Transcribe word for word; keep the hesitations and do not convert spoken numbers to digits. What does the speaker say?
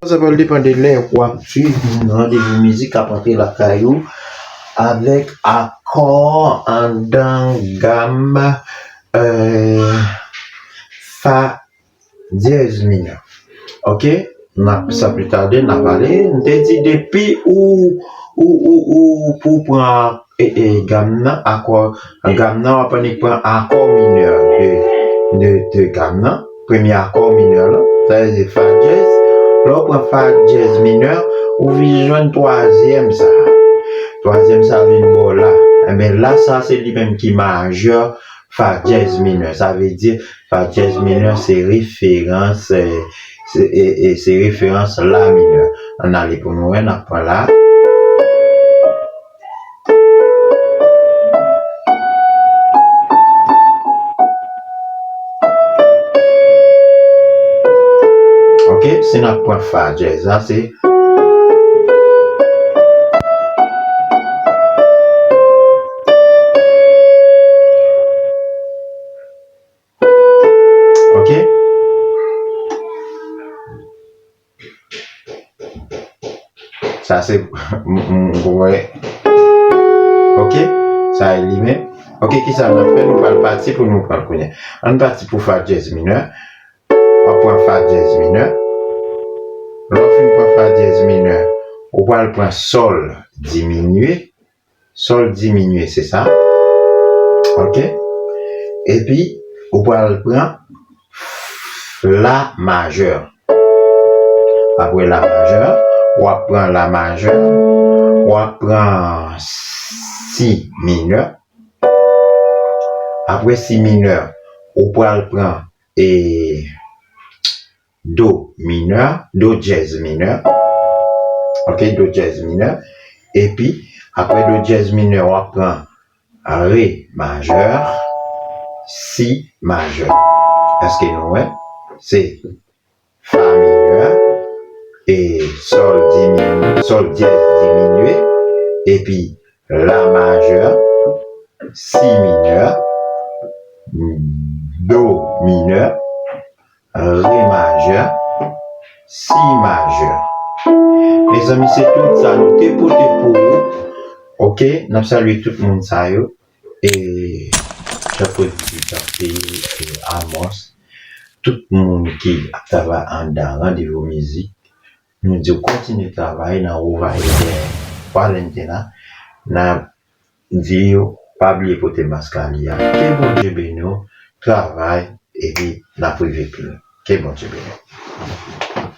Sa pral depann de lè w ap swiv Randevou Mizik k ap antre lakay ou avèk akò anndan gam, euh, fa dyèz minè. Oke? N ap, san pli tade, n ap ale. M te di depi ou, ou, ou, ou, pou w pran, e, e, gam nan, akò, gam nan, w ap annik pran akò minè de, de, de gam nan. Premye akò minè la, sa vle di fa dyèz. Lè w pran fa dyèz minè, ou vin jwenn twazyèm sa. Twazyèm sa vin bò la. Enben, la, sa se li menm ki majè, fa dyèz minè. Sa vle di, fa dyèz minè se referans, eh, se, e, e, se referans la minè. Ann ale pou nou wè, n ap pran la. Oke, si n ap pran fa dyèz la, se Oke? Sa se, m, m, m, wè. Oke? Sa e li menm. Oke, kisa n ap fè? Nou pral pati pou nou pran l kounye a. Ann pati pou fa dyèz minè. W ap pran fa dyèz minè. Lè w fin pran fa dyèz minè, ou pral pran sòl diminye. Sòl diminye, se sa. Oke? Epi, ou pral pran la majè. Apre la majè, w ap pran la majè, w ap pran si minè. Apre si minè, ou pral pran, e, do minè, do dyèz minè. Oke, do dyèz minè. Epi, apre do dyèz minè, w ap pran re majè, si majè. Èske nou wè? Se fa minè, e sòl diminye, sòl dyèz diminye, epi la majè, si minè, do minè, re majè, si majè. Mezanmi, se tout sa nou te pote pou ou. Oke, n ap salye tout moun sa yo. E tankou di Dante, e Amos, tout moun ki ap travay anndan Randevou Mizik, nou di w kontinye travay nan Rovaye dè Walentena. N ap di yo pa bliye pote mask la li a. Ke Bondye beni w, travay, epi n ap rive pi lwen. Ke Bondye beni w.